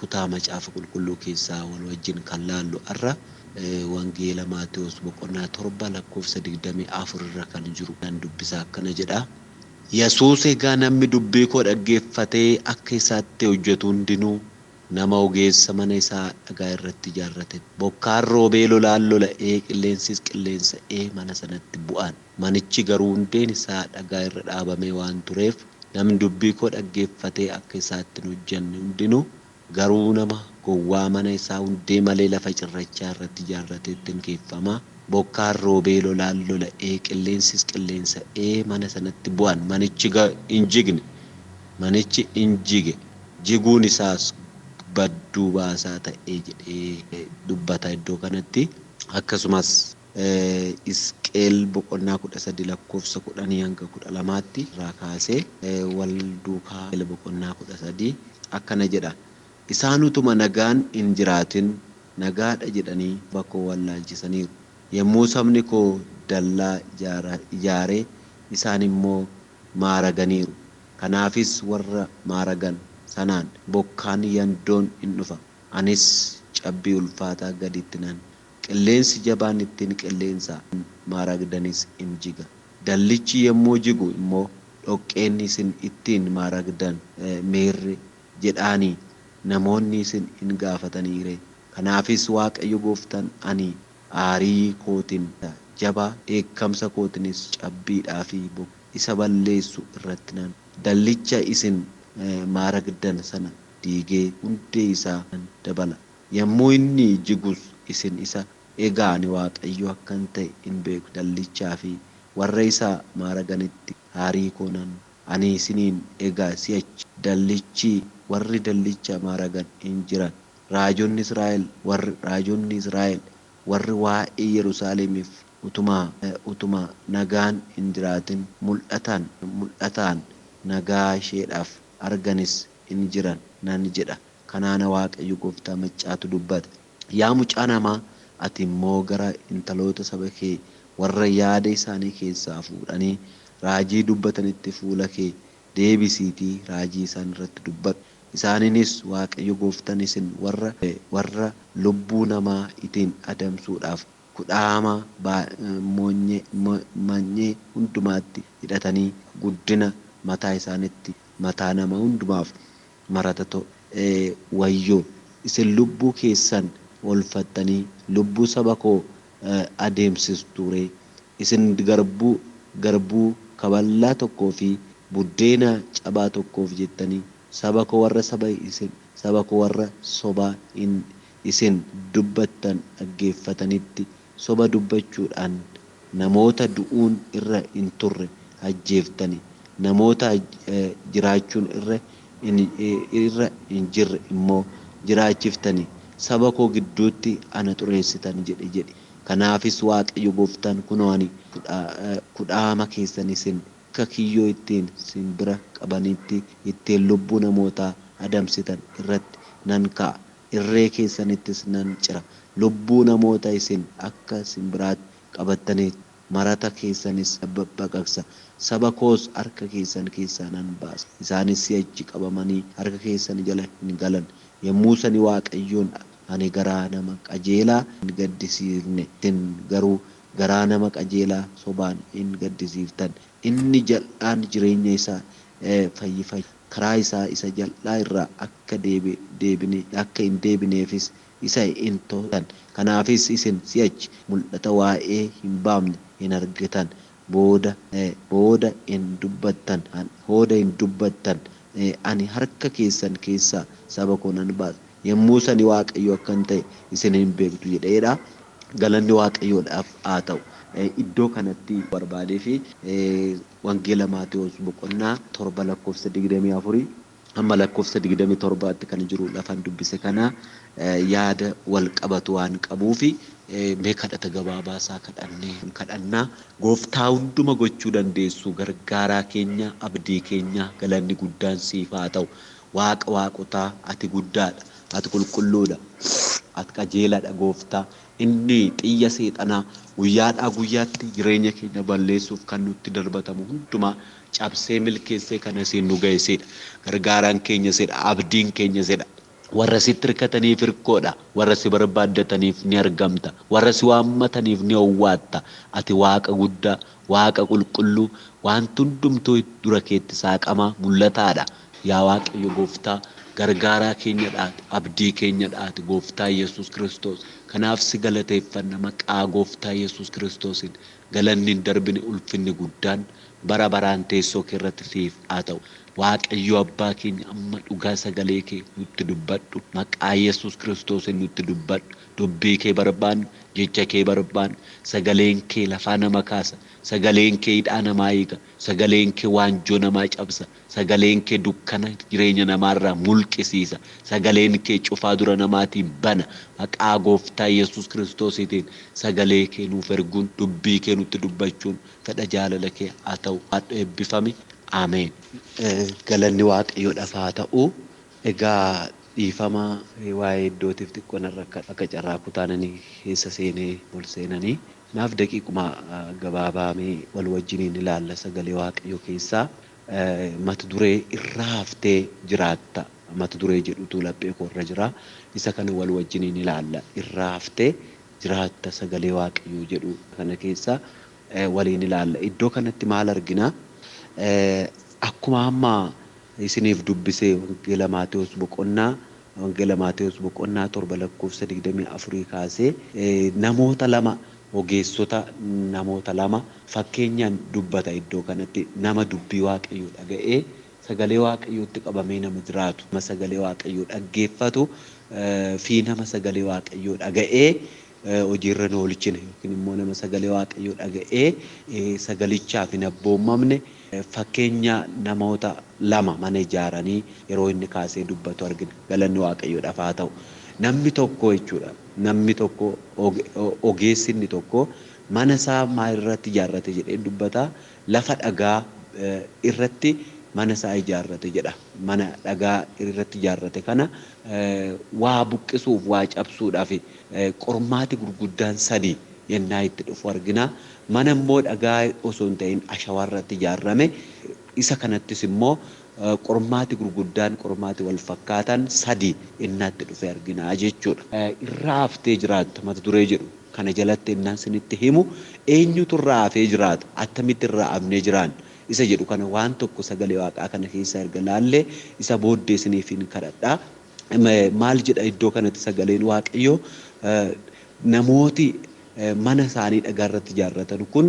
Kutaa Macaafa Qulqulluu keessaa wal wajjin kan laallu har'a Wangeela Maatewos boqonnaa 7 lakkoofsa 24 irra kan jiru nan dubbisa, akkana jedha. Yesuus, "Egaa namni dubbii koo dhaggeeffatee akka isaatti hojjetu hundinuu nama ogeessa mana isaa dhagaa irratti ijaarrate. Bokkaan roobee, lolaan lola'ee, qilleensis qilleensa'ee mana sanatti bu'an. Manichi garuu hundeen isaa dhagaa irra dhaabamee waan tureef, namni dubbii koo dhaggeeffatee akka isaatti hin hojjenne hundinuu garuu nama gowwaa mana isaa hundee malee lafa cirrachaa irratti ijaarrateetti hin keeffama. Bokkaan roobee, lolaan lola'ee, qilleensis qilleensa'ee mana sanatti bu'an. Manichi hin jigne. Manichi hin jige. Jiguun isaas badduu baasaa ta'ee," jedhee dubbata iddoo kanatti. Akkasumas Hisqeel boqonnaa 13 lakkoofsa 10 hanga 12tti irraa kaasee wal duukaa, boqonnaa 13 akkana jedha. "Isaan utuma nagaan hin jiraatin nagaadha jedhanii saba koo wallaalchisaniiru. Yommuu sabni koo dallaa ijaaree, isaan immoo maaraganiiru. Kanaafis warra maaragan sanaan bokkaan yandoon in dhufa. Anis cabbii ulfaataa gaditti nan qilleensi jabaan ittiin qilleensa maaragdanis in jiga. Dallichi yommuu jigu immoo dhoqqeen isin ittiin maaragdan meerre jedhaanii namoonni isin in gaafataniire. Kanaafis Waaqayyo gooftaan, ani aarii kootiin jabaa, dheekkamsa kootiinis cabbiidhaa fi isa balleessu irratti nan dallicha isin maaragdan sana diigee hundee isaa nan dabala. Yommuu inni jigus isin isa egaa ani Waaqayyo akkan ta'e in beeku. Dallichaa fi warra isa maaraganitti aarii koo nan ani isiniin egaa si'achi dallichi warri dallicha maaragan hin jiran. Raajonni Israa'el warri waa'ee Yerusaalemiif utuma nagaan hin jiraatin mul'ataan nagaa isheedhaaf arganis hin jiran nan jedha. Kanaana Waaqayyo gooftaa maccaatu dubbata. Yaa mucaa namaa, ati immoo gara intaloota saba kee warra yaada isaanii keessaa fuudhanii raajii dubbatanitti fuula kee deebisiitii raajii isaan irratti dubbadhu. Isaaniinis, Waaqayyo gooftaan, isin warra lubbuu namaa ittiin adamsuudhaaf kudhaama manyee hundumaatti hidhatanii guddina mataa isaaniitti mataa nama hundumaaf marata, wayyoo! Isin lubbuu keessan oolfattanii lubbuu saba koo adeemsistu ree? Isin garbuu kaballaa tokkoo fi buddeena cabaa tokkoof jettanii saba koo warra saba isin saba koo warra sobaa isin dubbattan dhaggeeffatanitti soba dubbachuudhaan namoota du'uun irra hin turre ajjeeftani, namoota jiraachuun irra hin jirre immoo jiraachiftani, saba koo gidduutti ana xureessitan jedhe." Kanaafis Waaqayyo gooftaan, kunoo, ani kudhaama keessan isin akka kiyyoo ittiin simbira qabanitti ittiin lubbuu namootaa adamsitan irratti nan ka'a, irree keessanittis nan cira. Lubbuu namoota isin akka simbiraatti qabattanii marata keessanis baqaqsa. Saba koos harka keessan keessaa nan baasa, isaanis si'achi qabamanii harka keessan jala hin galan. Yommuu sani Waaqayyoon, ani garaa nama qajeelaa hin gaddisiifne, isin garuu garaa nama qajeelaa sobaan hin gaddisiiftan. Inni jal'aan jireenya isaa fayyifa, karaa isaa isa jal'aa irraa akka hin deebineefis isa hin to'atan. Kanaafis isin si'achi mul'ata waa'ee hin baafne hin argitan, booda hin dubbattan, hooda hin dubbattan. Ani harka keessan keessaa saba koo nan baasa. Yommuu sani Waaqayyo akkan ta'e isin hin beektu jedheedha. Galanni Waaqayyoodhaaf haa ta'u. Iddoo kanatti barbaadee fi Wangeela Maatewos boqonnaa 7 lakkoofsa 24 hamma lakkoofsa 27tti kan jiru lafan dubbise kana yaada wal qabatu waan qabuufi, mee kadhata gabaabaa isaa kadhannee kadhannaa. Gooftaa hunduma gochuu dandeessu, gargaaraa keenya, abdii keenya, galanni guddaan siif haa ta'u. Waaqa waaqotaa, ati guddaadha, ati qulqulluudha, ati qajeeladha. Gooftaa, inni xiyya seexanaa guyyaadhaa guyyaatti jireenya keenya balleessuuf kan nutti darbatamu hundumaa cabsee milkeessee kan asiin nu ga'esedha. Gargaaraan keenya sedha, abdiin keenya sedha. Warra sitti hirkataniif hirkoodha. Warra si barbaaddataniif ni argamta. Warra si waammataniif ni owwaatta. Ati Waaqa guddaa, Waaqa qulqulluu, wanti hundumtuu dura keetti saaqamaa mul'ataadha. Yaa Waaqayyo Gooftaa, gargaaraa keenyadhaati, abdii keenyadhaati Gooftaa Yesuus Kiristoos. Kanaaf si galateeffanna maqaa Gooftaa Yesuus Kiristoosiin. Galanni hin darbine, ulfinni guddaan bara baraan teessoo kee irratti siif haa ta'u. Waaqayyo abbaa keenya, amma dhugaa sagalee kee nutti dubbadhu. Maqaa Yesuus Kiristoosiin nutti dubbadhu. Dubbii kee barbaannu, jecha kee barbaannu. Sagaleen kee lafaa nama kaasa. Sagaleen kee hidhaa namaa hiika. Sagaleen kee waanjoo namaa cabsa. Sagaleen kee dukkana jireenya namaarraa mulqisiisa. Sagaleen kee cufaa dura namaatiin bana. Maqaa Gooftaa Yesuus Kiristoosiitiin sagalee kee nuuf erguun, dubbii kee nutti dubbachuun fedha jaalala kee haa ta'u. Haadha eebbifami. Ameen. Galanni Waaqayyoodhaaf haa ta'u. Egaa dhiifama waa'ee iddootiif xiqqoo narra akka carraa kutaananii keessa seenee ol seenanii. Naaf daqiiquma gabaabaamee wal wajjiniin ilaalla sagalee Waaqayyoo keessaa. Mata duree irraa haftee jiraatta mata duree jedhutu laphee koo irra jira. Isa kana wal wajjiniin ilaalla. Irraa haftee jiraatta sagalee Waaqayyoo jedhu kana keessa waliin ilaalla. Iddoo kanatti maal argina? Akkuma amma isiniif dubbisee Wangeela Maatewos boqonnaa 7 lakkoofsa 24 kaasee namoota lama, ogeessota namoota lama fakkeenyaan dubbata. Iddoo kanatti nama dubbii Waaqayyoo dhaga'ee sagalee Waaqayyootti qabamee nama jiraatu, nama sagalee Waaqayyoo dhaggeeffatu fi nama sagalee Waaqayyoo dhaga'ee hojiirra hin oolchine yookiin immoo nama sagalee Waaqayyoo dhaga'ee sagalichaaf hin abboomamne fakkeenya namoota lama mana ijaaranii yeroo inni kaasee dubbatu argina. Galanni Waaqayyoodhaaf haa ta'u. Namni tokko jechuudha. Namni tokko ogeessi inni tokko mana isaa maal irratti ijaarrate jedhee dubbata. Lafa dhagaa irratti mana isaa ijaarrate jedha. Mana dhagaa irratti ijaarrate kana waa buqqisuuf, waa cabsuudhaaf qormaati gurguddaan sadii yennaa itti dhufu argina. Mana immoo dhagaa osoo hin ta'in ashawaa irratti ijaarame. Isa kanattis immoo qormaati gurguddaan, qormaati wal fakkaatan sadii yennaa itti dhufe argina jechuudha. Irraa haftee jiraatta mata duree jedhu kana jalatti yennaan isinitti himu, eenyutu irraa hafee jiraata, attamitti irraa hafnee jiraanna isa jedhu kana waan tokko sagalee Waaqaa kana keessa erga laallee isa booddee isiniif hin kadhadhaa. Maal jedha iddoo kanatti sagaleen Waaqayyoo? Namooti mana isaanii dhagaa irratti ijaarratan kun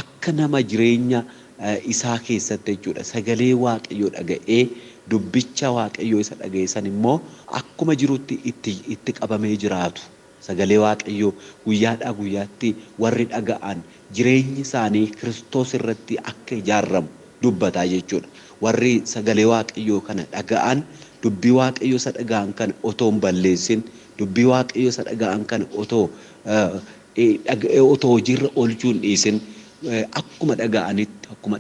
akka nama jireenya isaa keessatti jechuudha sagalee Waaqayyoo dhaga'ee dubbicha Waaqayyoo isa dhaga'e san immoo akkuma jirutti itti qabamee jiraatu. Sagalee Waaqayyoo guyyaadhaa guyyaatti warri dhaga'an jireenyi isaanii Kiristoos irratti akka ijaaramu dubbataa jechuudha. Warri sagalee Waaqayyoo kana dhaga'an dubbii Waaqayyoo isa dhaga'an kana otoo hin balleessin, dubbii Waaqayyoo isa dhaga'an kana otoo hojiirra oolchuu hin dhiisin, akkuma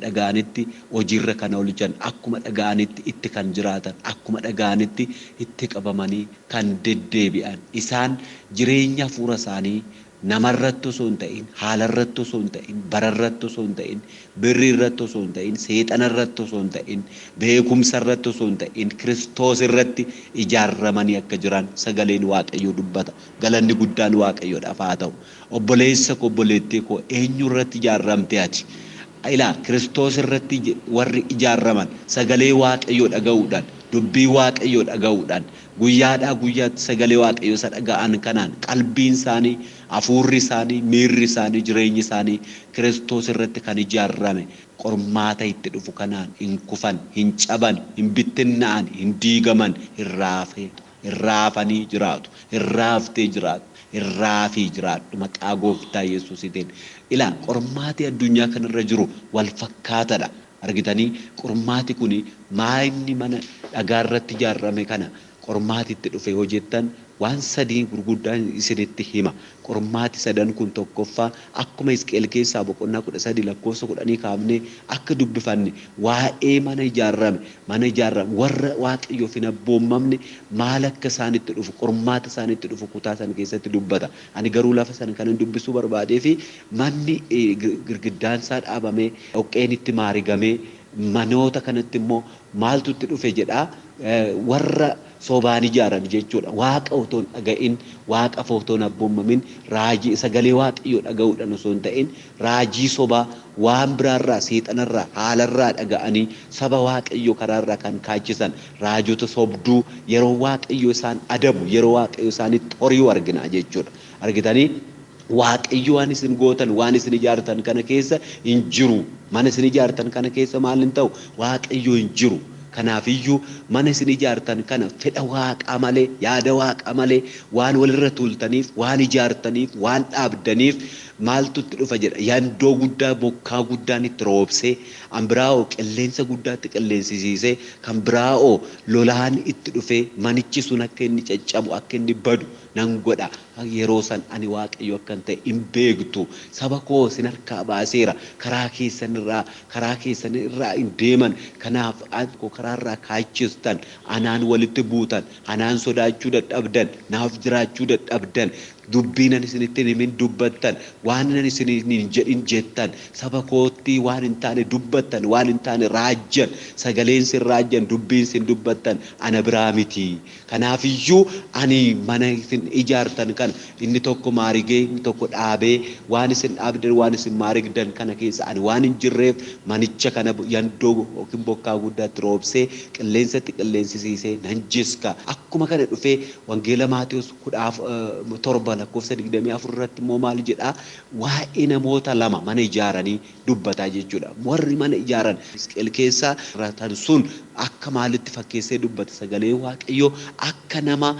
dhaga'anitti hojiirra kan oolchan, akkuma dhaga'anitti itti kan jiraatan, akkuma dhaga'anitti itti qabamanii kan deddeebi'an, isaan jireenya hafuura isaanii namarratti osoo hin ta'in, haalarratti osoo hin ta'in, bararratti osoo hin ta'in, birriirratti osoo hin ta'in, seexanarratti osoo hin ta'in, beekumsarratti osoo hin ta'in, Kiristoos irratti ijaarramanii akka jiran sagaleen Waaqayyoo dubbata. Galanni guddaan Waaqayyoodhaaf haa ta'u. Obboleessa koo, obboleettii koo, eenyurratti ijaarramte ati? Ilaa, Kiristoos irratti warri ijaarraman sagalee Waaqayyoo dhaga'uudhaan, dubbii Waaqayyoo dhaga'uudhaan, guyyaadhaa guyyaatti sagalee Waaqayyoo isa dhaga'an kanaan qalbiin isaanii, hafuurri isaanii, miirri isaanii, jireenyi isaanii Kiristoos irratti kan ijaarrame qormaata itti dhufu kanaan hin kufan, hin caban, hin bittinnaa'an, hin diigaman, hin raafanii jiraatu, hin raaftee jiraatu, hin raafii jiraadhu maqaa Gooftaa Yesuusiitiin. Ilaa, qormaati addunyaa kanarra jiru wal fakkaataadha. Argitanii, qormaati kuni maayinni mana dhagaa irratti ijaarrame kana qormaati itti dhufe yoo jettan waan sadii gurguddaan isinitti hima. Qormaati sadan kun tokkoffaa akkuma Hisqeel keessaa boqonnaa 13 lakkoofsa 10 kaafnee akka dubbifanne waa'ee mana ijaarrame warra Waaqayyoof hin abboommamne maal akka isaanitti dhufu, qormaata isaanitti dhufu kutaa san keessatti dubbata. Ani garuu lafa san kanan dubbisuu barbaadee fi manni girgiddaan isaa dhaabamee dhoqqeen itti maarigamee Manoota kanatti immoo maaltu itti dhufe jedhaa? Warra sobaan ijaaran jechuudha. Waaqa otoo hin dhaga'in, waaqaaf otoo hin abboomamin, raajii sagalee Waaqayyoo dhaga'uudhaan osoo hin ta'in, raajii sobaa waan biraarraa, seexanarraa, haalarraa dhaga'anii saba Waaqayyoo karaarraa kan kaachisan raajota sobduu yeroo Waaqayyo isaan adabu, yeroo Waaqayyo isaanitti hori'u argina jechuudha. Argitanii? Waaqayyo waan isin gootan, waan isin ijaartan kana keessa hin jiru. Mana isin ijaartan kana keessa maal hin ta'u? Waaqayyo hin jiru. Kanaafiyyuu mana isin ijaartan kana fedha Waaqaa malee, yaada Waaqaa malee waan walirra tuultaniif, waan ijaartaniif, waan dhaabdaniif maaltu itti dhufa jedha. Yandoo guddaa, bokkaa guddaan itti roobsee, kan biraa'oo qilleensa guddaatti qilleensisiisee, kan biraa'oo lolaan itti dhufee manichi sun akka inni caccabu, akka inni badu nan godha. Yeroo san ani Waaqayyo akkan ta'e hin beektu. Saba koo isin harkaa baaseera. Karaa keessan irraa, karaa keessan irraa hin deeman. Kanaaf karaa irraa kaachistan, anaan walitti buutan, anaan sodaachuu dadhabdan, naaf jiraachuu dadhabdan, dubbii nan isinitti hin himin dubbattan, waan nan isin hin jedhin jettan, saba kootti waan hin taane dubbattan, waan hin taane raajjan, sagaleen sin raajjan, dubbiin sin dubbattan ana biraa miti. Kanaafiyyuu ani mana isin ijaartan kana, inni tokko maarigee, inni tokko dhaabee, waan isin dhaabdan, waan isin maarigdan kana keessa ani waan hin jirreef manicha kana yandoo yookiin bokkaa guddaatti roobsee, qilleensatti qilleensisiisee nan jiska. Akkuma kana dhufee Wangeela Maatewos 17 lakkoofsa 24 irratti immoo maal jedhaa? Waa'ee namoota lama mana ijaaranii dubbataa jechuudha. Warri mana ijaaran Hisqeel keessaa tan sun akka maalitti fakkeessee dubbata sagalee Waaqayyoo? Akka nama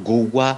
gowwaa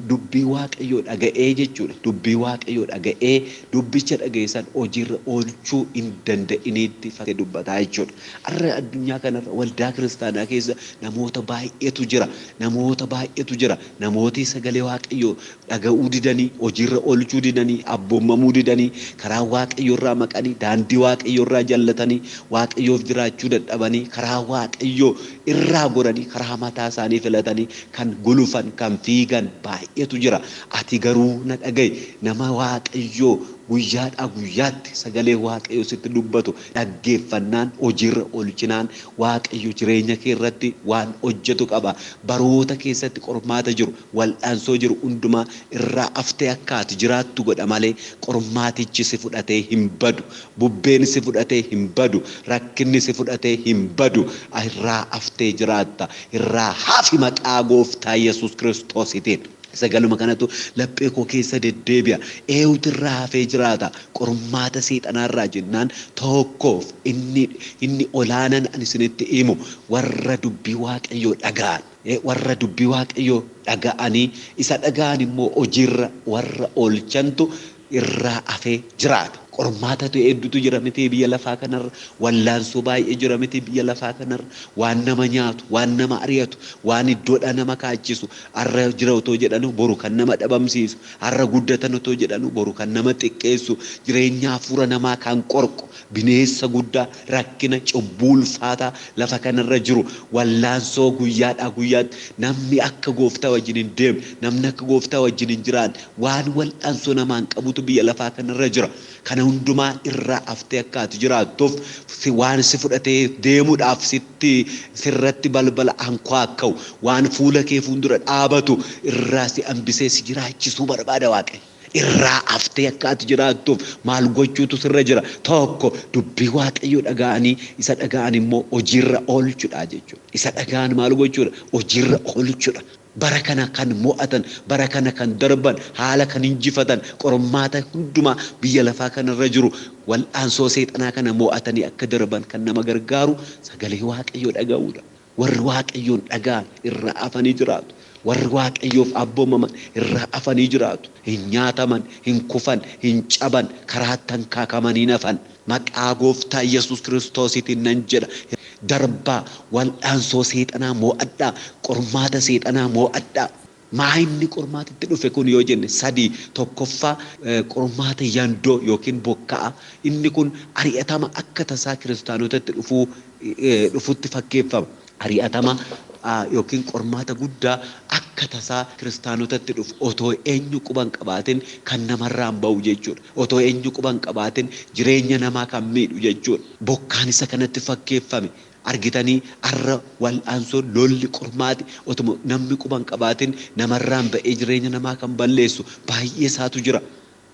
dubbii Waaqayyoo dhaga'ee jechuudha. Dubbii Waaqayyoo dhaga'ee dubbicha dhaga'e san hojiirra oolchuu hin danda'iniitti fakkeessee dubbataa jechuudha. Har'a addunyaa kanarra waldaa kiristaanaa keessa namoota baay'eetu jira. Namoota baay'eetu jira. Namooti sagalee Waaqayyoo dhaga'uu didanii, hojiirra oolchuu didanii, abboomamuu didanii, karaa Waaqayyoo irraa maqanii, daandii Waaqayyoo irraa jallatanii, Waaqayyoof jiraachuu dadhabanii, karaa Waaqayyoo irraa goranii, karaa mataa isaanii filatanii kan gulufan, kan fiigan baay'eetu jira. Ati garuu na dhaga'i, nama Waaqayyoo guyyaadhaa guyyaatti sagalee Waaqayyoo sitti dubbatu dhaggeeffannaan, hojiirra oolchinaan Waaqayyo jireenya kee irratti waan hojjetu qaba. Baroota keessatti qormaata jiru, wal'aansoo jiru hundumaa irraa haftee akka ati jiraattu godha malee qormaatichi si fudhatee hin badu. Bubbeen si fudhatee hin badu. Rakkinni si fudhatee hin badu. Irraa haftee jiraatta. Irraa hafi maqaa Gooftaa Yesuus Kiristoositiin. Sagaluma kanatu laphee koo keessa deddeebi'a. Eenyutu irraa hafee jiraata? Qormaata seexanaarraa jennaan, tokkoof inni olaanan ani isinitti himu warra dubbii Waaqayyoo dhaga'an. Warra dubbii Waaqayyoo dhaga'anii isa dhaga'an immoo hojiirra warra oolchantu irraa hafee jiraata. Qormaatatu hedduutu jira miti biyya lafaa kanarra, wallaansoo baay'ee jira miti biyya lafaa kanarra, waan nama nyaatu, waan nama ari'atu, waan iddoodhaa nama kaachisu, har'a jira otoo jedhanu boru kan nama dhabamsiisu, har'a guddatan otoo jedhanu boru kan nama xiqqeessu, jireenya hafuura namaa kan qorqu, bineensa guddaa, rakkina, cubbuu ulfaataa lafa kanarra jiru, wallaansoo guyyaadhaa guyyaatti namni akka Gooftaa wajjin hin deemne, namni akka Gooftaa wajjin hin jiraanne, waan wallaansoo namaan qabutu biyya lafaa kanarra jira. Kana hundumaa irraa haftee akka ati jiraattuuf waan si fudhatee deemuudhaaf sitti sirratti balbala hankaakka'u, waan fuula kee fuuldura dhaabatu irraa si hambisee si jiraachisuu barbaada Waaqayyo. Irraa haftee akka ati jiraattuuf maal gochuutu sirra jira? Tokko, dubbii Waaqayyoo dhaga'anii isa dhaga'an immoo hojiirra oolchuudha jechuudha. Isa dhaga'an maal gochuudha? Hojiirra oolchuudha. Bara kana kan mo'atan, bara kana kan darban, haala kan injifatan, qormaata hundumaa biyya lafaa kanarra jiru, wal'aansoo seexanaa kana mo'atanii akka darban kan nama gargaaru sagalee Waaqayyoo dhaga'uudha. Warri Waaqayyoon dhaga'an irraa hafanii jiraatu. Warri Waaqayyoof abboomaman irraa hafanii jiraatu. Hin nyaataman, hin kufan, hin caban, karaatti hankaakamanii nafan. Maqaa Gooftaa Yesuus Kiristoosiitiin nan jedha. Darbaa wal'aansoo seexanaa mo'adhaa, qormaata seexanaa mo'adhaa. Maa inni qormaatitti dhufe kun yoo jenne, sadii. Tokkoffaa, qormaata yandoo yookiin bokka'a. Inni kun ari'atama akka tasaa kiristaanotatti dhufutti fakkeeffama. Ari'atama yookiin qormaata guddaa akka tasaa kiristaanotatti dhufu otoo eenyu quban qabaatin kan namarraan ba'u jechuudha. Otoo eenyu quban qabaatin jireenya namaa kan miidhu jechuudha. Bokkaan isa kanatti fakkeeffame. Argitanii arra wal'aansoo lolli qormaati otuma namni quban qabaatin namarraan ba'ee jireenya namaa kan balleessu baay'ee isaatu jira.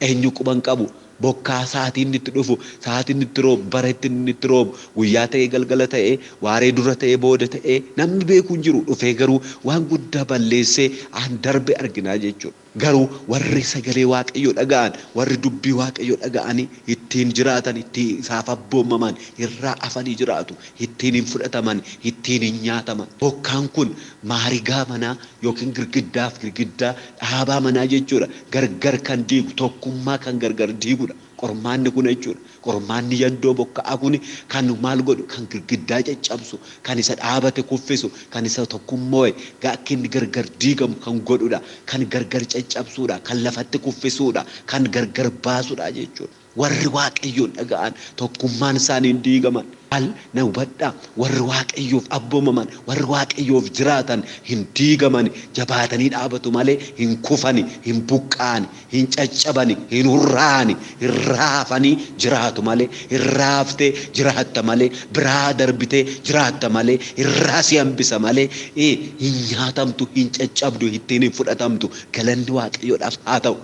Eenyu quban qabu? Bokkaa sa'aatiin itti dhufu, sa'aatiin itti roobu, bara itti roobu, guyyaa ta'ee galgala ta'ee, waaree dura ta'ee booda ta'ee namni beeku hin jiru. Dhufee garuu waan guddaa balleessee aan darbe arginaa jechuudha. Garuu warri sagalee Waaqayyoo dhaga'an, warri dubbii Waaqayyoo dhaga'anii ittiin jiraatan, ittiin isaaf abboomaman, irraa afanii jiraatu, ittiin hin fudhataman, ittiin hin nyaataman. Bokkaan kun maarigaa manaa yookiin girgiddaaf girgiddaa dhaabaa manaa jechuudha. Gargar kan diigu, tokkummaa kan gargar diigudha. Qormaanni kun jechuudha. Qormaanni yandoo bokka'aa kun kan maal godhu, kan girgiddaa caccabsu, kan isa dhaabate kuffisu, kan isa tokkummoe akka inni gargar diigamu kan godhudha. Kan gargar caccabsuudha, kan lafatti kuffisuudha, kan gargar baasudha jechuudha. Warri Waaqayyoon dhaga'an tokkummaan isaanii hin diigaman. Maal na hubadhaa, warri Waaqayyoof abboomaman, warri Waaqayyoof jiraatan hin diigaman, jabaatanii dhaabatu malee hin kufani, hin buqqaani, hin caccabani, hin hurraani, hin raafanii jiraatu malee, hin raaftee jiraatta malee, biraa darbitee jiraatta malee, hin raasii hambisa malee, hin nyaatamtu, hin caccabdu, ittiin hin fudhatamtu. Galanni Waaqayyoodhaaf haa ta'u.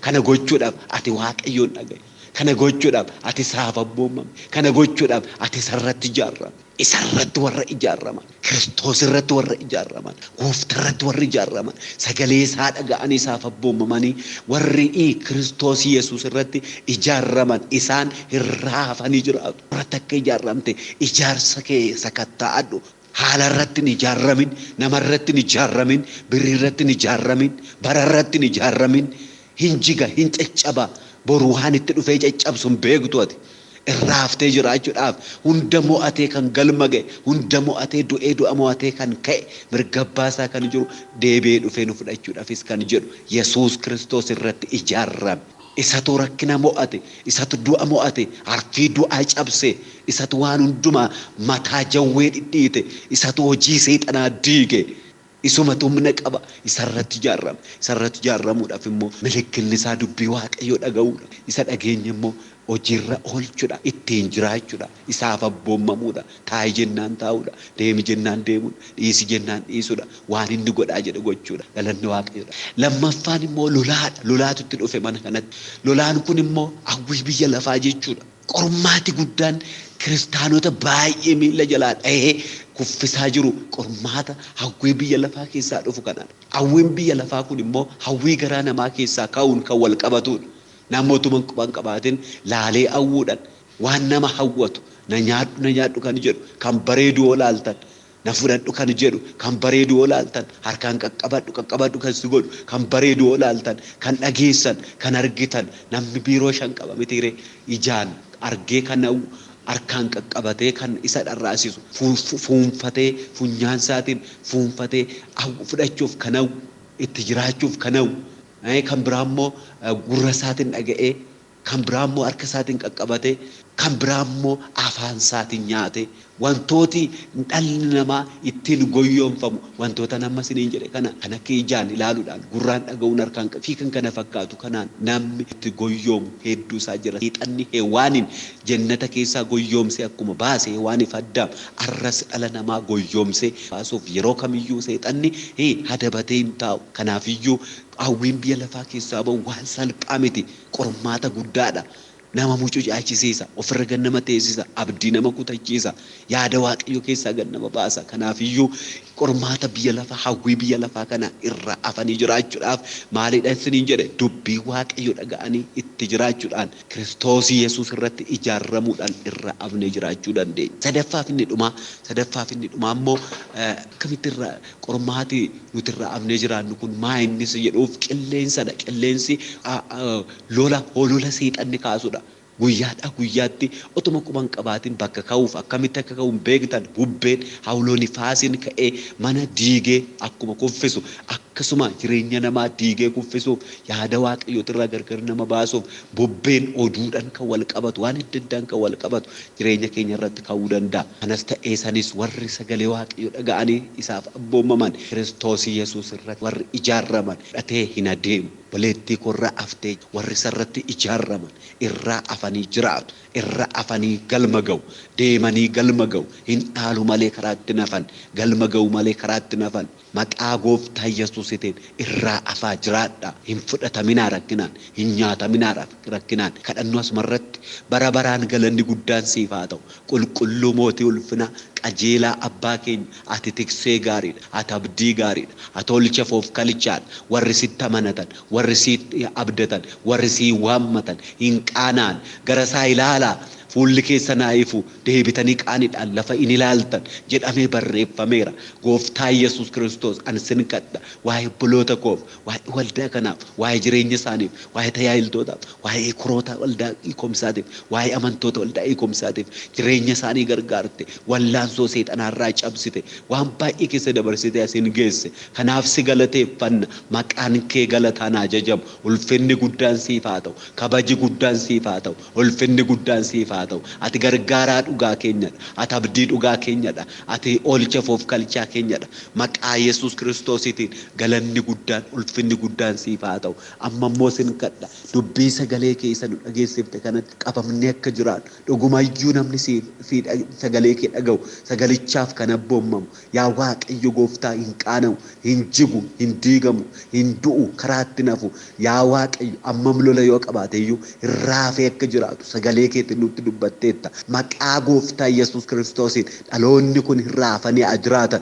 Kana gochuudhaaf ati Waaqayyoon dhaga'i. Kana gochuudhaaf ati isaaf abboomame. Kana gochuudhaaf ati isarratti ijaarame. Isarratti warra ijaaraman, Kiristoos irratti warra ijaaraman, Gooftaa irratti warra ijaaraman, sagalee isaa dhaga'anii isaaf abboomamanii warri Kiristoos Yesuus irratti ijaaraman isaan hin raafanii jiraatu. Irratti akka ijaaramte ijaarsa kee sakatta'adhu. Haala irratti hin ijaaramin, nama irratti hin ijaaramin, birrii irratti hin ijaaramin, bara irratti hin ijaaramin, hin jiga, hin caccaba. Boru waan itti dhufee caccabsu hin beektu ati. Irraaftee jiraachuudhaaf hunda mo'atee kan galma ga'e, hunda mo'atee du'ee du'a mo'atee kan ka'e, mirga abbaa isaa kan jiru deebi'ee dhufee nu fudhachuudhaafis kan jedhu Yesuus Kiristoos irratti ijaarame. Isatu rakkina mo'ate, isatu du'a mo'ate, harfii du'aa cabse, isatu waan hundumaa mataa jawwee dhidhiite, isatu hojii seexanaa diige. Isumatu humna qaba, isarratti ijaarame. Isarratti ijaaramuudhaaf immoo milikkinni isaa dubbii Waaqayyoo dhaga'uudha. Isa dhageenya immoo hojiirra oolchuudha, ittiin jiraachuudha, isaaf abboomamuudha, taa'i jennaan taa'uudha, deemi jennaan deemuudha, dhiisi jennaan dhiisuudha, waan inni godhaa jedhe gochuudha. Galanni Waaqayyoodha. Lammaffaan immoo lolaadha. Lolaatu itti dhufe mana kanatti. Lolaan kun immoo hawwii biyya lafaa jechuudha. Qormaati guddaan kiristaanota baay'ee miilla jalaa dhahee kuffisaa jiru qormaata hawwii biyya lafaa keessaa dhufu kanadha. Hawwiin biyya lafaa kun immoo hawwii garaa namaa keessaa ka'uun kan wal qabatudha. Namootuma quban qabaatin laalee hawwuudhaan waan nama hawwatu, na nyaadhu na nyaadhu kan jedhu, kan bareedu yoo laaltan, na fudhadhu kan jedhu, kan bareedu yoo laaltan, harkaan qaqqabadhu qaqqabadhu kan si godhu, kan bareedu yoo laaltan, kan dhageessan, kan argitan, namni biiroo shan qaba mitiiree ijaan argee kan hawwu, harkaan qaqqabatee kan isa dharraasisu, fuunfatee funyaan isaatiin fuunfatee fudhachuuf kan hawwu, itti jiraachuuf kan hawwu, kan biraa immoo gurra isaatiin dhaga'ee, kan biraa immoo harka isaatiin qaqqabatee, kan biraa immoo afaan isaatiin nyaatee, wantooti dhalli namaa ittiin goyyoonfamu wantoota nama isiniin jedhe kana kan akka ijaan ilaaluudhaan, gurraan dhaga'uun, harkaan fi kan kana fakkaatu kanaan namni itti goyyoomu hedduu isaa jira. Seexanni Hewaaniin jannata keessaa goyyoomsee akkuma baase Hewaaniif Addaam arras dhala namaa goyyoomsee baasuuf yeroo kamiyyuu seexanni hadabatee hin taa'u. Kanaafiyyuu hawwiin biyya lafaa keessaa ba'u waan salphaa miti, qormaata guddaadha. Nama mucucaachisiisa, ofirra gad nama teessisa, abdii nama kutachiisa, yaada Waaqayyoo keessaa gad nama baasa. Kanaafiyyuu qormaata biyya lafaa, hawwii biyya lafaa kana irraa afanii jiraachuudhaaf maalidha isiniin jedhe, dubbii Waaqayyoo dhaga'anii itti jiraachuudhaan Kiristoos Yesuus irratti ijaaramuudhaan irraa afnee jiraachuu dandeenya. Sadaffaaf inni dhumaa immoo akkamitti irraa qormaati nuti irraa afnee jiraannu kun maa innis jedhuuf qilleensadha. Qilleensi lola holola seexanni kaasudha. Guyyaadhaa guyyaatti otuma quban qabaatiin bakka ka'uuf akkamitti akka ka'u hin beektan. Bubbeen hawloon faasiin ka'ee mana diigee akkuma kuffisu, akkasuma jireenya namaa diigee kuffisuuf, yaada waaqayyootirraa gargar nama baasuuf bubbeen oduudhaan kan wal qabatu, waan adda addaan kan wal qabatu jireenya keenya irratti ka'uu danda'a. Kanas ta'ee sanis warri sagalee waaqayyoo dhaga'anii isaaf abboomaman, Kiristoos Yesuus irratti warri ijaaraman fudhatee hin adeemu. Obboleettii korraa aftee, warri isarratti ijaaraman irraa afanii jiraatu, irra afanii galma ga'u, deemanii galma ga'u, hin dhaalu malee karaatti nafan, galma ga'u malee karaatti nafan. Maqaa gooftaa Yesuusitiin irraa afaa jiraadha. Hin fudhataminaa rakkinaan, hin nyaataminaa rakkinaan. Kadhannoo asumarratti bara baraan galanni guddaan siif haa ta'u. Qulqulluu mootii ulfinaa, qajeelaa abbaa keenya, ati tiksee gaariidha, ati abdii gaariidha, ati olcha foof kalichaadha. Warri sitti amanatan, warri sitti abdatan, warri si waammatan hin qaanaan. Gara isaa ilaalaa, fuulli keessan haa ifu, deebitanii qaaniidhaan lafa in ilaaltan jedhamee barreeffameera. Gooftaa Yesuus Kiristoos, ani sin kadha, waa'ee obboloota koof, waa'ee waldaa kanaaf, waa'ee jireenya isaaniif, waa'ee tajaajiltootaaf, waa'ee koroota waldaa hiikomsaatiif, waa'ee amantoota waldaa hiikomsaatiif, jireenya isaanii gargaarte, wallaansoo seexanaarraa cabsite, waan baay'ee keessa dabarsite asin geesse. Kanaaf si galateeffanna. Maqaan kee galataan haa jajamu. Ulfinni guddaan siif haa ta'u. Kabaji guddaan siif haa ta'u. Ulfinni guddaan siif haa ta'u. Ati gargaaraa dhugaa keenyadha. Ati abdii dhugaa keenyadha. Ati oolcha foof kalchaa keenyadha. Maqaa Yesuus Kiristoosiitiin galanni guddaan, ulfinni guddaan siif haa ta'u. Amma immoo sin kadha. Dubbii sagalee kee isa nu dhageessifte kanatti qabamnee akka jiraannu. Dhugumayyuu namni si sagalee kee dhaga'u, sagalichaaf kan abboomamu, yaa Waaqayyo gooftaa, hin qaana'u, hin jigu, hin diigamu, hin du'u, karaatti nafu. Yaa Waaqayyo, ammam lola yoo qabaate iyyuu irraafee akka jiraatu sagalee keetiin nutti dubbatteetta. Maqaa gooftaa Yesuus Kiristoosiin dhaloonni kun irraafanii haa jiraatan.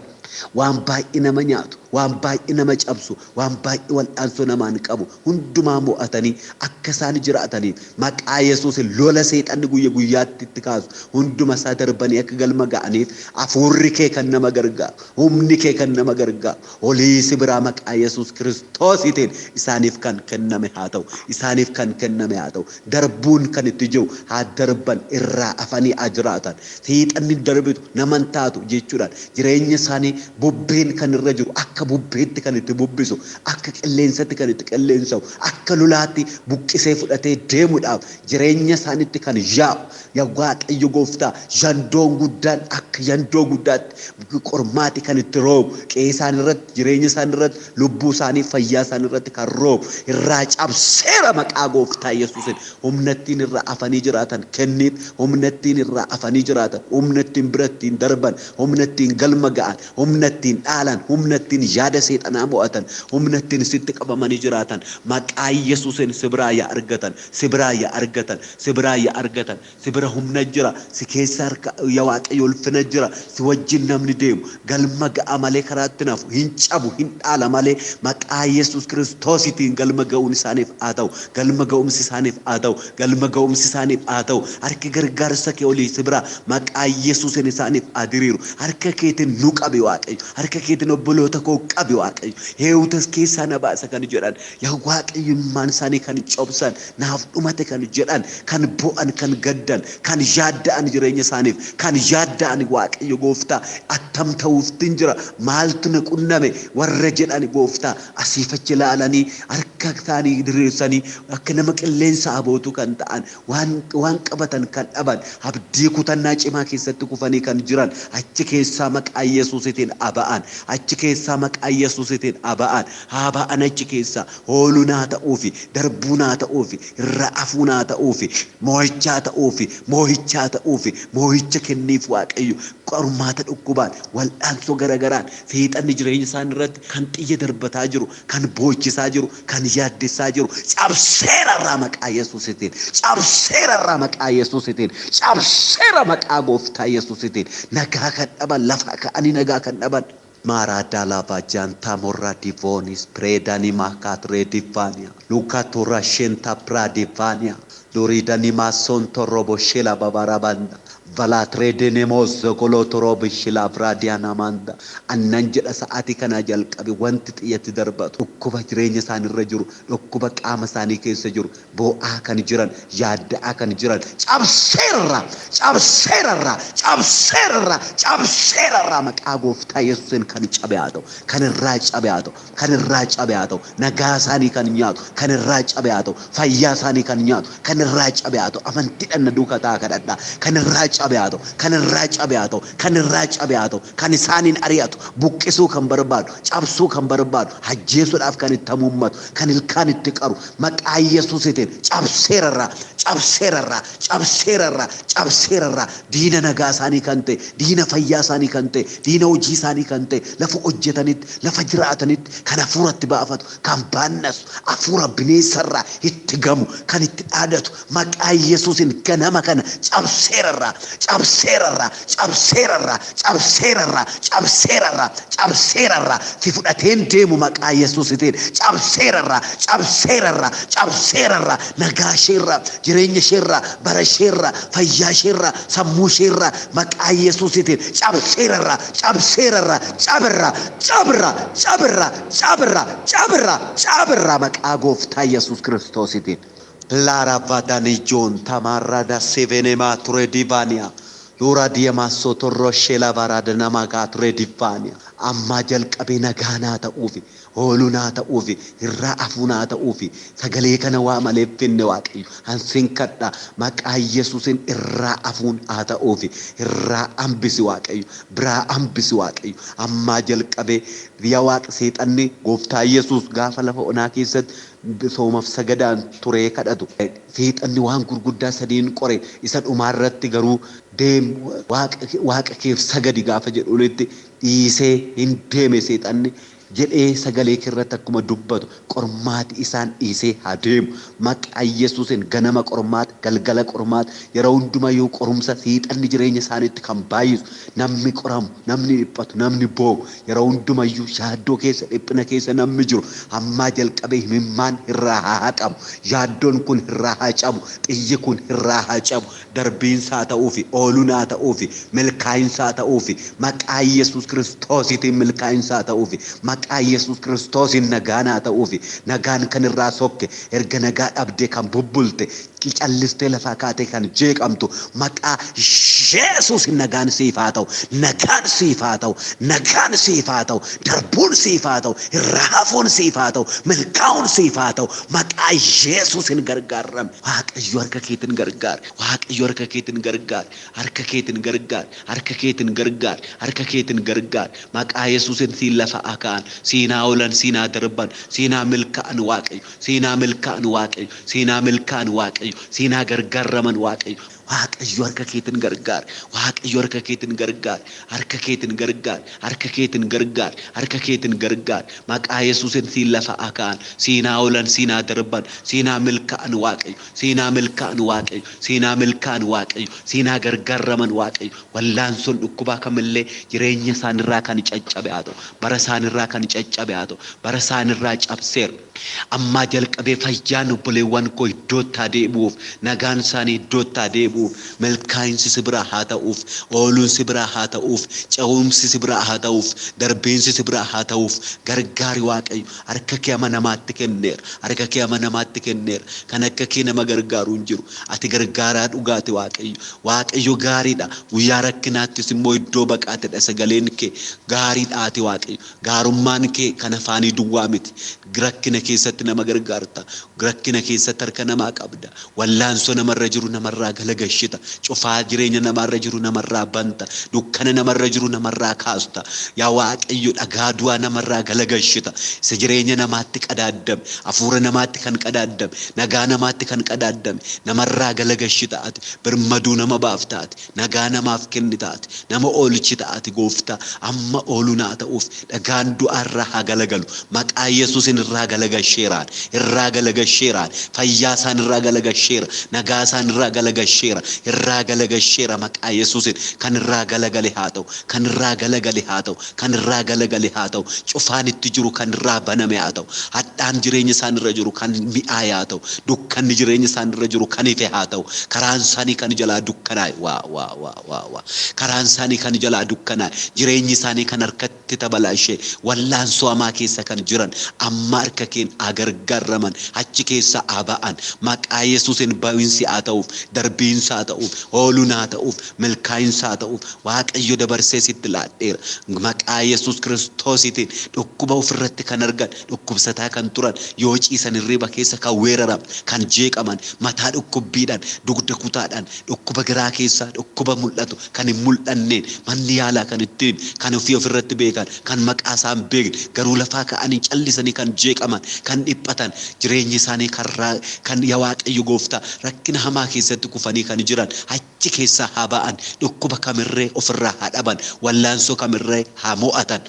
Waan baay'ee nama nyaatu, waan baay'ee nama cabsu, waan baay'ee wal'aansoo namaan qabu hundumaa mo'atanii akka isaan jiraataniif, maqaa Yesuusin lola seexanni guyya guyyaatti itti kaasu hunduma isaa darbanii akka galma ga'aniif, hafuurri kee kan nama gargaaru, humni kee kan nama gargaaru olii si biraa maqaa Yesuus Kiristoosiitiin isaaniif kan kenname haa ta'u, isaaniif kan kenname haa ta'u. Darbuun kan itti jiru haa darban, irraa afanii haa jiraatan. Seexanni darbitu naman taatu jechuudhaan jireenya isaanii bubbeen kan irra jiru, akka bubbeetti kan itti bubbisu, akka qilleensatti kan itti qilleensa'u, akka lolaatti buqqisee fudhatee deemuudhaaf jireenya isaaniitti kan yaa'u, yaa Waaqayyo gooftaa, yandoon guddaan akka yandoo guddaatti qormaati kan itti roobu, qe'ee isaan irratti, jireenya isaan irratti, lubbuu isaanii, fayyaa isaan irratti kan roobu irraa cabseera maqaa gooftaa Yesuusin. Humna ittiin irraa afanii jiraatan kenniif, humna ittiin irraa afanii jiraatan, humna ittiin bira ittiin darban, humna ittiin galma ga'an, humna ittiin dhaalan, humna ittiin yaada seexanaa mo'atan, humna ittiin sitti qabamanii jiraatan maqaa Yesuusin si biraa yaa argatan, si biraa yaa argatan, si biraa yaa argatan. Si bira humna jira, si keessa harka yaa Waaqayyo ulfina jira. Si wajjin namni deemu galma ga'a malee karaatti nafu, hin cabu, hin dhaala malee. Maqaa Yesuus Kiristoositiin galma ga'uun isaaniif haa ta'u, galma ga'umsi isaaniif haa ta'u, galma ga'umsi isaaniif haa ta'u. Harki gargaarsa kee olii si biraa maqaa Yesuusin isaaniif haa diriiru. Harka keetiin nu qabi Waaqayyo, harka keetiin obboloota koo qabi Waaqayyo. Heewutas keessaa na baasa kan jedhan, yaa Waaqayyo, imimmaan isaanii kan cobsan, naaf dhumate kan jedhan, kan bo'an, kan gaddan, kan yaadda'an, jireenya isaaniif kan yaadda'an, Waaqayyo gooftaa, attam ta'uuftin jira, maaltu na qunname warra jedhan, gooftaa, asiifachi ilaalanii harka isaanii diriirsanii akka nama qilleensa abootu kan ta'an, waan qabatan kan dhaban, abdii kutannaa cimaa keessatti kufanii kan jiran, achi keessaa maqaa Yesuusitiin aba'an, achi keessaa maqaa Yesuusitiin aba'an, haa ba'an achi keessaa. Hooluu naa ta'uufi, darbuu naa ta'uufi, irra afuu naa ta'uufi, moo'ichaa ta'uufi, moo'ichaa ta'uufi, moo'icha kenniif Waaqayyo. Qormaata dhukkubaan, wal'aansoo garagaraan seexanni jireenya isaan irratti kan xiyya darbataa jiru, kan boochisaa jiru, kan yaaddessaa jiru cabseera irraa maqaa Yesuusitiin, cabseera irraa maqaa Yesuusitiin, cabseera maqaa gooftaa Yesuusitiin. Nagaa kan dhaban, lafa ka'anii nagaa kan dhaban, Marada lava janta morra divonis predani makatre divania lukatura shenta pradivania duridani masonto robo shela babarabanda. Valaatreedenemoos zogolootoroo bishilaafraadiyaanamaanda annan jedha sa'aatii kanaa jalqabe wanti xiyyatti darbatu dhukkuba jireenya isaaniirra jiru, dhukkuba qaama isaanii keessa jiru, boo'aa kan jiran, yaadda'aa kan jiran cabseerra, cabseerra, cabseerra, cabseerra. Maqaa gooftaa Yesuusiin kan cabe haa ta'u, kan irraa cabe haa ta'u, kan irraa cabe haa ta'u, nagaa isaanii kan nyaatu kan irraa cabe haa ta'u, fayyaa isaanii kan nyaatu kan irraa cabe haa ta'u. Amantiidhaan na duukaa ta'a kadhadhaa. Kan irraa cabe haa ta'u, kan irraa cabe haa ta'u, kan irraa cabe haa ta'u, kan isaaniin ari'atu, buqqisuu kan barbaadu, cabsuu kan barbaadu, ajjeesuudhaaf kan itti hamuummatu, kan ilkaan itti qaru, maqaa Yesuusiitiin cabseerarraa, cabseerarraa, cabseerarraa, cabseerarraa. Diina nagaa isaanii kan ta'e, diina fayyaa isaanii kan ta'e, diina hojii isaanii kan ta'e, lafa hojjetanitti, lafa jiraatanitti kan hafuuratti baafatu, kan baannasu, hafuura bineensarraa itti gamu, kan itti dhaadatu, maqaa Yesuusiin ganama kana cabseerarraa, cabseerarraa, cabseerarraa, cabseerarraa, cabseerarraa, cabseerarraa. Si fudhateen deemu maqaa Yesuusitiin cabseerarraa, cabseerarraa, cabseerarraa. Nagaa isheerraa, jireenya isheerraa, bara isheerraa, fayyaa isheerraa, sammuu isheerraa maqaa Yesuusitiin cabseerarraa, cabseerarraa, cabirraa, cabirraa, cabirraa, cabirraa, cabirraa, cabirraa maqaa gooftaa Yesuus Kiristoositiin. Lara vadani joon tamarrada sevenema ture divania. Lura diyamaa sotorro sheela barada nama gaa ture divania. Ammaa jalqabee nagaa naa ta'uufi, ooluu naa ta'uufi, irraa afuu naa ta'uufi, sagalee kana waa malee finne Waaqayyo. Hansin kadha maqaa Yesuusin irraa afuun haa ta'uufi, irraa hambisi Waaqayyo, biraa hambisi Waaqayyo. Ammaa jalqabee yaa Waaqa, seexanni gooftaa Yesuus gaafa lafa onaa keessatti soomaaf sagadaan turee kadhatu, seexanni waan gurguddaa sadiin qore. Isa dhumaarratti garuu deem waaqa keef sagadi gaafa jedhutti dhiisee hin deeme seexanni jedhee sagalee keerratti akkuma dubbatu, qormaati isaan dhiisee haa deemu maqaa Yesuusin. Ganama qormaata, galgala qormaata, yeroo hundumayyuu qorumsa seexanni jireenya isaaniitti kan baay'isu, namni qoramu, namni dhiphatu, namni boo'u, yeroo hundumayyuu yaaddoo keessa, dhiphina keessa namni jiru, ammaa jalqabee himimmaan irraa haa haqamu, yaaddoon kun irraa haa cabu, xiyyi kun irraa haa cabu. Darbiinsaa ta'uufi, ooluun haa ta'uufi, milkaa'insaa ta'uufi, maqaa Yesuus Kiristoosiitiin milkaa'insaa ta'uufi, maqaa Yesuus Kiristoosiin nagaan haa ta'uufi. Nagaan kan irraa sokke, erga nagaa dhabdee kan bubbulte, callistee lafaa kaatee kan jeeqamtu, maqaa Yesuusin nagaan siif haa ta'u, nagaan siif haa ta'u, nagaan siif haa ta'u, darbuun siif haa ta'u, irraa hafuun siif haa ta'u, milkaa'uun siif haa ta'u. Maqaa Yesuusin gargaarame. Waaqayyo harka keetiin gargaar, Waaqayyo harka keetiin gargaar, harka keetiin gargaar, harka keetiin gargaar, harka keetiin gargaar. Maqaa Yesuusin siin lafa aka'an, siinaa oolan, siinaa darban, siinaa milkaa'an Waaqayyo, siinaa milkaa'an Waaqayyo, siinaa milkaa'an Waaqayyo, siinaa gargaaraman Waaqayyo. Waaqayyo harka keetiin gargaar, Waaqayyo harka keetiin gargaar, harka keetiin gargaar, harka keetiin gargaar, harka keetiin gargaar. Maqaa Yesuusin siin lafa aka'an, siinaa oolan, siinaa darban, siinaa milkaa'an Waaqayyo, siinaa milkaa'an Waaqayyo, siinaa milkaa'an Waaqayyo, siinaa gargaaraman Waaqayyo. Wallaansoon dhukkubaa kamillee jireenya isaanirraa kan caccabe haa ta'u, bara isaanirraa kan caccabe haa ta'u, bara isaanirraa cabseera. Ammaa jalqabee fayyaan obboleewwan koo iddootti haa deebi'uuf, nagaan isaanii iddootti haa deebi'uuf, milkaa'insi si biraa haa ta'uuf, ooluun si biraa haa ta'uuf, ce'umsi si biraa haa ta'uuf, darbiinsi si biraa haa ta'uuf. Gargaari Waaqayyo, harka kee amanamaatti kenneera, harka kee amanamaatti kenneera. Kan akka kee nama gargaaru hin jiru. Ati gargaaraa dhugaati Waaqayyo. Waaqayyo gaariidha, guyyaa rakkinaattis immoo iddoo baqaatedha. Sagaleen kee gaariidhaati Waaqayyo. Gaarummaan kee kan afaanii duwwaa miti. Rakkina keessatti nama gargaarta, rakkina keessatti harka namaa qabda, wallaansoo namarra jiru namarraa galagashita, cufaa jireenya namarra jiru namarraa banta, dukkana namarra jiru namarraa kaasta. Yaa Waaqayyo, dhagaa du'aa namarraa galagashita. Isa jireenya namaatti qadaaddame, hafuura namaatti kan qadaaddame, nagaa namaatti kan qadaaddame namarraa galagashita. Ati birmaduu nama baafta, ati nagaa namaaf kennita, ati nama oolchita. Ati gooftaa amma ooluu naa ta'uuf dhagaan du'aarraa haa galagalu, maqaa Yesuusin irraa galagashita. galagasheeraan, irraa galagasheeraan, fayyaa isaan irraa galagasheera, nagaa isaan irraa galagasheera, irraa galagasheera maqaa Yesuusin. Kan irraa galagale haa ta'u, kan irraa galagale haa ta'u, kan irraa galagale haa ta'u, cufaan itti jiru kan irraa baname haa ta'u, hadhaan jireenya isaan irra jiru kan mi'aaye haa ta'u, dukkanni jireenya isaan irra jiru kan ife haa ta'u, karaan isaanii kan jalaa dukkanaa'e, waa waa waa waa waa, karaan isaanii kan jalaa dukkanaa'e, jireenyi isaanii kan harkatti tabalaashee wallaansoo hamaa keessa kan jiran amma harka keen haa gargaaraman, achi keessa haa ba'an maqaa Yesuusin. Ba'iinsi haa ta'uuf, darbiinsa haa ta'uuf, ooluun haa ta'uuf, milkaa'insa haa ta'uuf. Waaqayyo, dabarsee sitti laadheera maqaa Yesuus Kiristoositiin. Dhukkuba ofirratti kan argan, dhukkubsataa kan turan, yoo ciisan hirriba keessa kan weeraran, kan jeeqaman, mataa dhukkubbiidhaan, dugda kutaadhaan, dhukkuba garaa keessaa, dhukkuba mul'atu kan hin mul'anneen, manni yaalaa kan ittiin, kan ofii ofirratti beekan, kan maqaa isaan beekne, garuu lafaa ka'anii callisanii kan jeeqaman, kan dhiphatan, jireenyi isaanii kan yaa Waaqayyo gooftaa rakkina hamaa keessatti kufanii kan jiran achi keessaa haa ba'an. Dhukkuba kamirree ofirraa haa dhaban, wallaansoo kamirree haa mo'atan,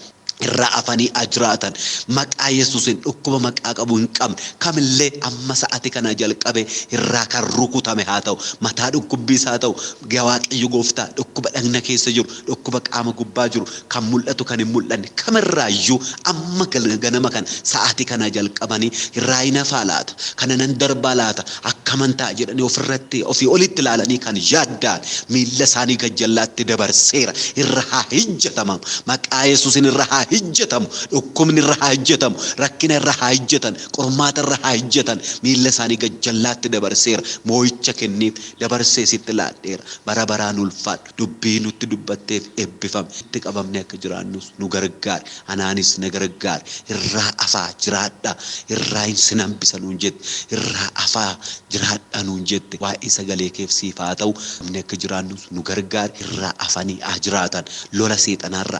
irraa afanii haa jiraatan maqaa Yesuusin. Dhukkuba maqaa qabu hin qabne kamillee amma sa'ati kana jalqabe irraa kan rukutame haa ta'u. Mataa dhukkubbiis haa ta'u, yaa Waaqayyo gooftaa, dhukkuba dhagna keessa jiru, dhukkuba qaama gubbaa jiru, kan mul'atu, kan hin mul'anne kamirraayyuu amma ganama kana sa'ati kana jalqabanii irraa hin hafaa laata, kana nan darbaa laata, akkaman ta'a jedhanii ofirratti ofii olitti ilaalanii kan yaaddaan miilla isaanii gajjallaatti dabarseera. Irra haa hijjatamamu maqaa Yesuusin. Irra haa hijjatamu. Dhukkubni irra haa hijjatamu, rakkina irra haa hijjatan, qormaata irra haa hijjatan. Miilla isaanii gajjallaatti dabarseera. Moo'icha kenniif. Dabarsee sitti laadheera. Bara baraan ulfaadhu. Dubbii nutti dubbatteef eebbifame. Itti qabamne akka jiraannus nu gargaari, anaanis na gargaari. Irraa afaa jiraadha, irraa hin sin hambisa nuun jette, irraa afaa jiraadha nuun jette. Waa'ee sagalee keef siif haa ta'u. Namni akka jiraannus nu gargaari. Irraa afanii haa jiraatan, lola seexanaarra.